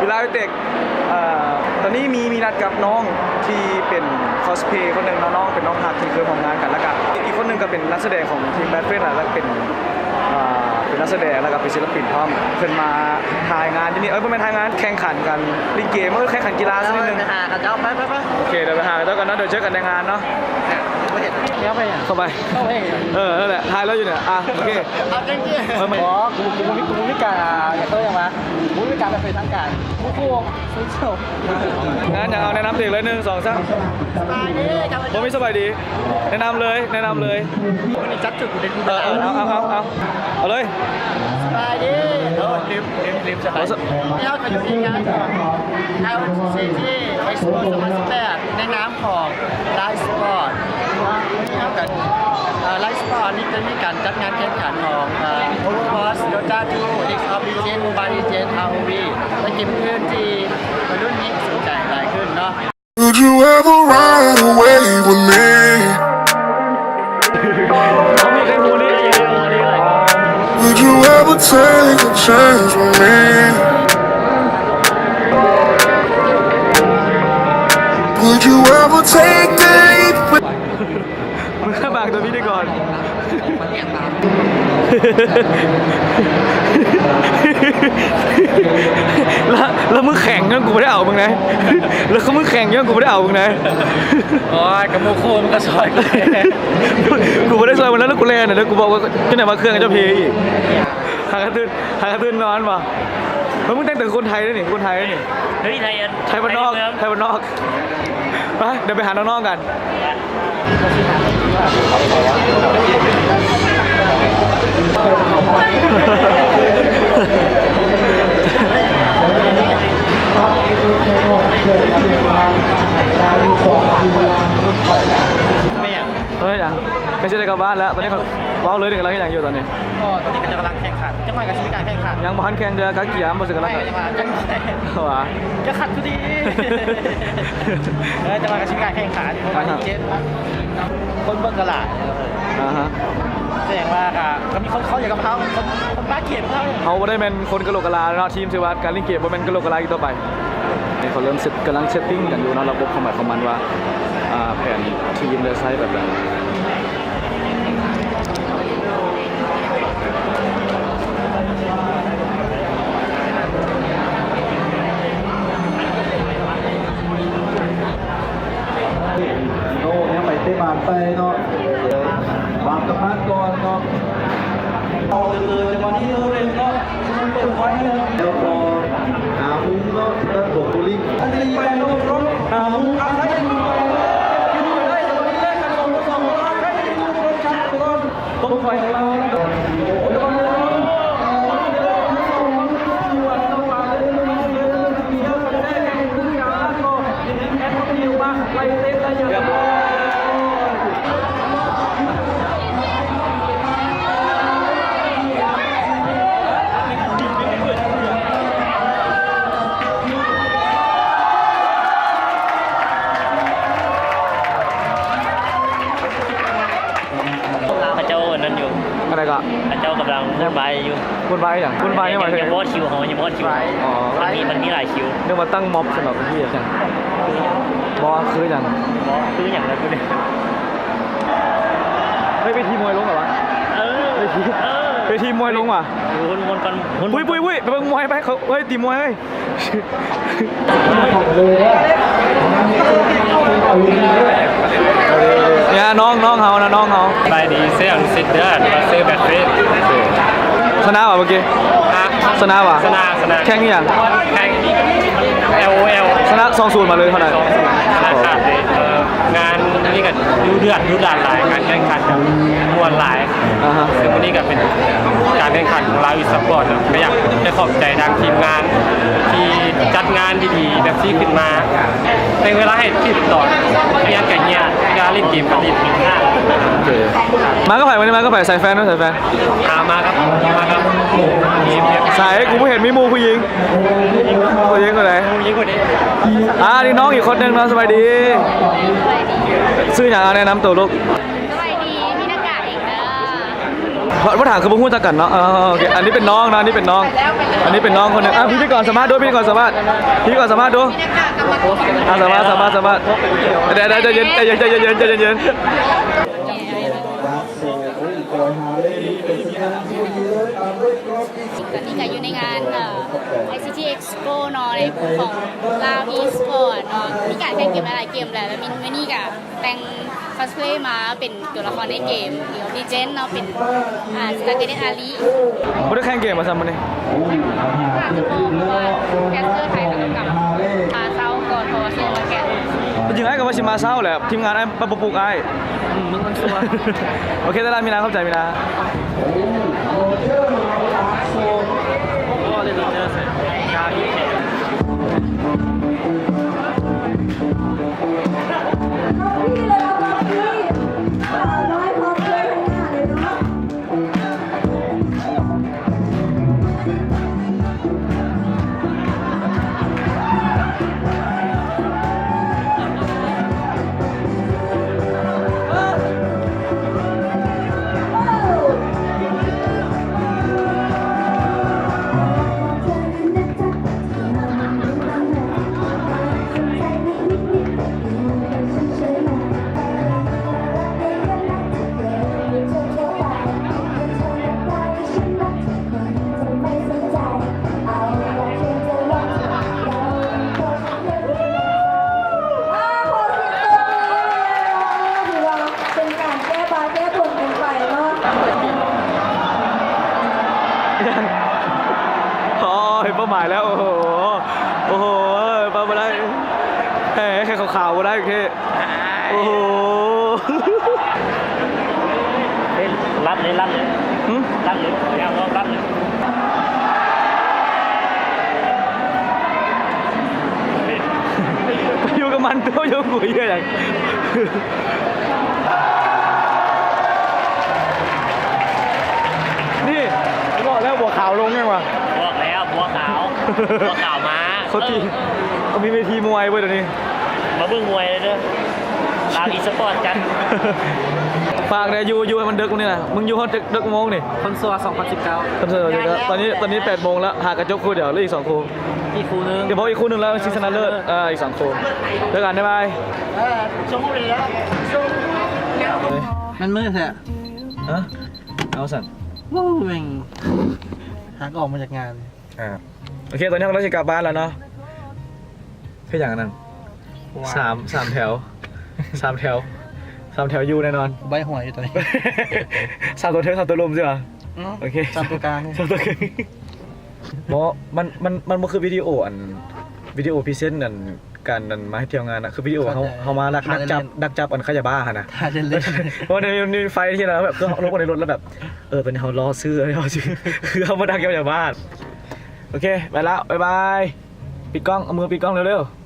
Villa Vitek ເອີ ຕອນນີ້ມີ ມີນັດກັບນ້ອງທີ່ເປັນຄອສເພລຄົນໜຶ່ງເນາະ, ນ້ອງເປັນນ້ອງຮັກທີ່ເຄີຍຮ່ວມງານກັນ ແລ້ວກະອີກຄົນໜຶ່ງກະເປັນນັກສະແດງຂອງທີມ Bad Friend ແລ້ວກະເປັນ ເອີ ເປັນນັກສະແດງ ແລ້ວກະເປັນສິນລະປິນພ້ອມ. ເພິ່ນມາຖ່າຍງານຢູ່ນີ້ ເອີ ບໍ່ແມ່ນຖ່າຍງານ ແຂ່ງຂັນກັນຫຼິ້ນເກມ ເອີ ແຂ່ງຂັນກິລາຊະໜ້ອຍໜຶ່ງ. ໄປຫາເຂົາເຈົ້າ ໄປ ໄປ ໄປ. ໂອເຄ ດຽວໄປຫາເຂົາເຈົ້າກັນເນາະ, ດຽວເຈີກັນໃນງານເນາະ. ເຂົ້າໄປ ເຂົ້າໄປ ເອີ ນັ້ນແຫຼະ ຖ່າຍແລ້ວຢູ່ນີ້. ອ່ະ ໂອເຄ ເອົາຈັງຊີ້ ເອີ ບໍ່ ກູ ກູບໍ່ມີ ກູບໍ່ມີການ ເຂົາເອີ້ນຫຍັງວະ ກູບໍ່ມີການເປີດເຜີຍທາງການ. ງານຫຍັງ? ເອົາແນະນຳຕົວເອງເລີຍ ໜຶ່ງ ສອງ ສາມ. ສະບາຍດີ ບໍ່ມີສະບາຍດີ ແນະນຳເລີຍ ແນະນຳເລີຍ. ເອີ ເອົາ ເອົາ ເອົາ ເອົາເລີຍ. ສະບາຍດີ ໂອ້ ລືມ ລືມ ລືມ ສະບາຍດີ. ເຮົາກະຢູ່ໃນງານຂອງ LCG Expo ສອງພັນສິບແປດ ໃນນາມຂອງ Riot Sport ເຮົາກະ ເອີ Riot Sport ນີ້ຈະມີການຈັດງານແຂ່ງຂັນຂອງ ເອີ Overwatch, Dota two, League of Legends, Mobile Legends, ROV ແລະ ເກມອື່ນທີ່ໄວລຸ້ນມີສົນໃຈຫຼາຍຂຶ້ນເນາະ. Would you ever ride away with me? Would you ever take a chance with me? Would you ever take a date with ມຶງບາງຕົວພິທີກອນ ແລ້ວ ແລ້ວມຶງແຂງຍ້ອນກູບໍ່ໄດ້ເອົາມຶງນະ ແລ້ວຄືມຶງແຂງຍ້ອນກູບໍ່ໄດ້ເອົາມຶງນະ. ໂອ້ຍ ກະໝູ່ຄູ່ມັນກະຊ່ອຍກູແດ່ ກູບໍ່ໄດ້ຊ່ອຍມັນແລ້ວ ແລ້ວກູແລ່ນນະ ແລ້ວກູບອກວ່າ ຈັ່ງໃດວ່າເຄື່ອງເຈົ້າເພອີກ ຫາກະຕື່ນ ຫາກະຕື່ນນອນບໍ່. ເຮີ້ຍ ມຶງແຕ່ງໂຕຄືຄົນໄທເດ້ນີ້ ຄົນໄທເດ້ນີ້. ເຮີ້ຍ ໄທອັນ ໄທບ້ານນອກ ໄທບ້ານນອກ. ໄປ ດຽວໄປຫານ້ອງໆກັນ. ເຮີ້ຍ ຫຍັງ? ໃກ້ຊິໄດ້ກັບບ້ານແລ້ວ ຕອນນີ້ເຂົາເວົ້າເລີຍ ກຳລັງເຮັດຫຍັງຢູ່ຕອນນີ້? ກໍຕອນນີ້ກະຈະກຳລັງແຂ່ງຂັນ ຈັກໜ່ອຍກະຊິມີການແຂ່ງຂັນ. ຍັງບໍ່ທັນແຂ່ງເທື່ອ ກະກຽມບໍ່ເຊື່ອກັນ. ວ່າ ຈະຂັດຢູ່ດີ ເອີ ຈັກໜ່ອຍກະຊິມີການແຂ່ງຂັນ ຄົນເບິ່ງກະຫຼາຍ. ອາຮະ ແສດງວ່າກະ ກະມີຄົນເຂົ້າໃຈກັບເຮົາ ຄົນ ຄົນມາເກມເຮົາ. ເຮົາບໍ່ໄດ້ແມ່ນຄົນກະໂຫຼກກະລາເນາະ ທີມ ຖືວ່າການຫຼິ້ນເກມບໍ່ແມ່ນກະໂຫຼກກະລາອີກຕໍ່ໄປ. ນີ້ເຂົາເລີ່ມເຊັດ ກຳລັງເຊັດຕິ້ງກັນຢູ່ເນາະ ລະບົບຂອງໃຜຂອງມັນວ່າ ອ່າ ແຜນທີມຈະໃຊ້ແບບໃດ. ໂອ້ ຍັງໄປເຕະບານໄປເນາະ ວາງກຳລັງກ່ອນເນາະ. ເອົາເລີຍ ຈັງຫວະນີ້ເລີຍເນາະ ເປີດໄຟແລ້ວ ແລ້ວກໍຫາມຸມເນາະ ທາງດ້ານຂອງໂບລິງ ອັນນີ້ໄປເນາະ ຫາມຸມ ອາໄສມຸມໄປເນາະ ຂຶ້ນໄປໄດ້ ຈັງຫວະນີ້ແລກກັນ ສອງຕໍ່ສອງ ອາໄສມຸມ ລົງຊັດກ່ອນ ຕົງໄຟຂອງເຮົານະຄັບ. ເຂົາເຈົ້າອັນນັ້ນຢູ່ ອັນໃດກໍ? ເຂົາເຈົ້າກຳລັງວຸ່ນວາຍຢູ່. ວຸ່ນວາຍຫຍັງ? ວຸ່ນວາຍຫຍັງ? ຍັງບໍ່ຮອດຄິວເຮົາ ຍັງບໍ່ຮອດຄິວເຮົາ. ອໍ ມັນມີ ມັນມີຫຼາຍຄິວ. ນຶກວ່າຕັ້ງມັອບສຳລັບເຮັດຫຍັງ. ບໍ່ຄືຫຍັງ? ບໍ່ຄືຫຍັງແລ້ວໂຕນີ້. ເຮີ້ຍ ເວທີມວຍລົງແລ້ວຫວາ? ເອີ ເວທີ ເອີ ເວທີມວຍລົງຫວາ? ໂອ້ ມ່ວນກ່ອນ ມ່ວນ ປຸ້ຍ ປຸ້ຍ ປຸ້ຍ ໄປເບິ່ງມວຍໄປ. ເຂົາ ເຮີ້ຍ ຕີມວຍເວີຍ. ເອີ ນີ້ນ້ອງ ນ້ອງເຮົານະ ນ້ອງເຮົາ. ສະບາຍດີ ເຊອານຸສິດເດີ ເຊແບັດເຟສ. ຊະນະຫວາເມື່ອກີ້? ຮະ? ຊະນະຫວາ? ຊະນະ ຊະນະ. ແຂ່ງອີ່ຫຍັງ? ແຂ່ງ LOL. ຊະນະສອງສູນມາເລີຍເທົ່ານັ້ນ. ຊະນະຂາດເລີຍ. ເອີ ງານນີ້ກະດຸເດືອດດຸດັນຫຼາຍ ການແຂ່ງຂັນກະມ່ວນຫຼາຍ. ອ່າຮະ ເຊິ່ງມື້ນີ້ກະເປັນການແຂ່ງຂັນຂອງລາວອີສະປອດເນາະ ກະຢາກຈະຂອບໃຈທາງທີມງານທີ່ຈັດງານດີໆແບບຊີ້ຂຶ້ນມາ ແບ່ງເວລາໃຫ້ທີມຕອນຮຽນກະຮຽນ ການຫຼິ້ນເກມກະຫຼິ້ນ. ໂອເຄ ມາກັບໃຜ? ມື້ນີ້ມາກັບໃຜ? ສາຍແຟນເນາະ ສາຍແຟນ. ອ່າ ມາກັບ ມາກັບໝູ່ ໃສ? ກູບໍ່ເຫັນມີໝູ່ຜູ້ຍິງ. ຜູ້ຍິງຄົນໃດ? ຜູ້ຍິງຄົນນີ້. ອ່າ ນີ້ນ້ອງອີກຄົນໜຶ່ງເນາະ. ສະບາຍດີ ຊື່ຫຍັງ? ແນະນຳໂຕລູກ. ສະບາຍດີ ມີໜ້າກາກເອງເດີ. ບໍ່ ບໍ່ຖາມຄືບໍ່ຮູ້ຈັກກັນເນາະ. ເອີ ໂອເຄ ອັນນີ້ເປັນນ້ອງເນາະ ອັນນີ້ເປັນນ້ອງ ອັນນີ້ເປັນນ້ອງຄົນໜຶ່ງ. ອ່ະ ພິທີກອນສຳພາດດູ ພິທີກອນສຳພາດ ພິທີກອນສຳພາດດູ. ອ່ະ ສຳພາດ ສຳພາດ ສຳພາດ. ດຽວ ດຽວ ໃຈເຢັນ ໃຈເຢັນ ໃຈເຢັນ ໃຈເຢັນ. ຕອນນີ້ກໍຢູ່ໃນງານ ເອີ ໄອຊີທີເອັກສໂປເນາະ ໃນຂອງລາວອີສະປອດເນາະ. ມີການແຂ່ງເກມຫຼາຍໆເກມແຫຼະ ແລ້ວມີ ມື້ນີ້ກໍແຕ່ງ ຄອສເພລມາເປັນຕົວລະຄອນໃນເກມ League of Legends ເນາະ ເປັນ ອ່າ Star Guardian Ally. ບໍ່ໄດ້ແຂ່ງເກມວ່າຊັ້ນມື້ນີ້ ແຄສເຕີໄທ ແລ້ວກໍກັບມາເຊົ້າກ່ອນ ເພາະວ່າຊິມາແຂ່ງ. ເປັນຈັ່ງໃດກໍວ່າຊິມາເຊົ້າແຫຼະ ທີມງານອ້າຍ ປະປຸກອ້າຍ. ອືມ ມຶງມັນຊົ່ວ. ໂອເຄ ໄດ້ລະ ມີນາ ຂອບໃຈ ມີນາ. ໂອ້ຍ ເປົ້າໝາຍແລ້ວ ໂອ້ໂຫ ໂອ້ໂຫ ເປົ້າບໍ່ໄດ້ ແຫ້ ແຄ່ຂາວໆບໍ່ໄດ້ ໂອເຄ. ໂອ້ໂຫ ເອີ ລັດເລີຍ ລັດເລີຍ ຫື ລັດເລີຍ ຢ່າເວົ້າ ລັດເລີຍ. ຢູ່ກັບມັນຕົວະ ຢູ່ກັບກູເຮັດຫຍັງ? ນີ້ ບອກແລ້ວບົວຂາວລົງຍັງວະ? ບອກແລ້ວບົວຂາວ ບົວຂາວມາ. ເຂົາຕີ ເອີ ເຂົາມີເວທີມວຍເວີຍດຽວນີ້. ມາເບິ່ງມວຍເດີ ລາວອີສະປອດກັນ. ຝາກແດ່ ຢູ່ ຢູ່ໃຫ້ມັນເດິກມື້ນີ້ນະ. ມຶງຢູ່ຮອດເດິກ ເດິກໂມງນີ້? ຄົນຊົ່ວສອງພັນສິບເກົ້າ ຄົນຊົ່ວສອງພັນສິບເກົ້າ. ຕອນນີ້ ຕອນນີ້ແປດໂມງແລ້ວ ຫາກະຈົບຄູ່ດຽວ ເຫຼືອອີກສອງຄູ່ ອີກຄູ່ໜຶ່ງ ດຽວບອກອີກຄູ່ໜຶ່ງແລ້ວຊິຊະນະເລີດ. ເອີ ອີກສອງຄູ່ ເຈີກັນ ບາຍບາຍ. ມັນມືດແທ້ ຮະ? ເອົາຊັ້ນ ໂອ້ ແມ່ງ ຫາກອອກມາຈາກງານ. ອ່າ ໂອເຄ ຕອນນີ້ເຮົາກຳລັງຊິກັບບ້ານແລ້ວເນາະ. ຄືຫຍັງອັນນັ້ນ? ສາມ ສາມແຖວ ສາມແຖວ ສາມແຖວຢູ່ແນ່ນອນ. ໃບ້ຫົວຢູ່ຕອນນີ້ ສາມຕົວເທິງ ສາມຕົວລຸ່ມຊິຫວາ? ອືມ ໂອເຄ ສາມຕົວກາງ ສາມຕົວກາງ. ບໍ່ ມັນ ມັນ ມັນບໍ່ຄືວິດີໂອ ອັນ ວິດີໂອພຣີເຊັນ ອັນ ການ ອັນ ມາເຮັດທ່ຽວງານນະ ຄືວິດີໂອເຮົາ ເຮົາມາລັກ ດັກຈັບ ດັກຈັບອັນຂາຍຢາບ້າຫັ້ນນະ. ເພາະໃນ ໃນໄຟທີ່ລະແບບ ຄືເຮົາລົງມາໃນລົດແລ້ວແບບ ເອີ ຕອນນີ້ເຮົາລໍຊື້ ເຮົາຊື້ ຄືເຮົາມາດັກຈັບຢາບ້າ. ໂອເຄ ໄປລະ ບາຍບາຍ. ປິດກ້ອງ ເອົາມືປິດກ້ອງເລັວໆ.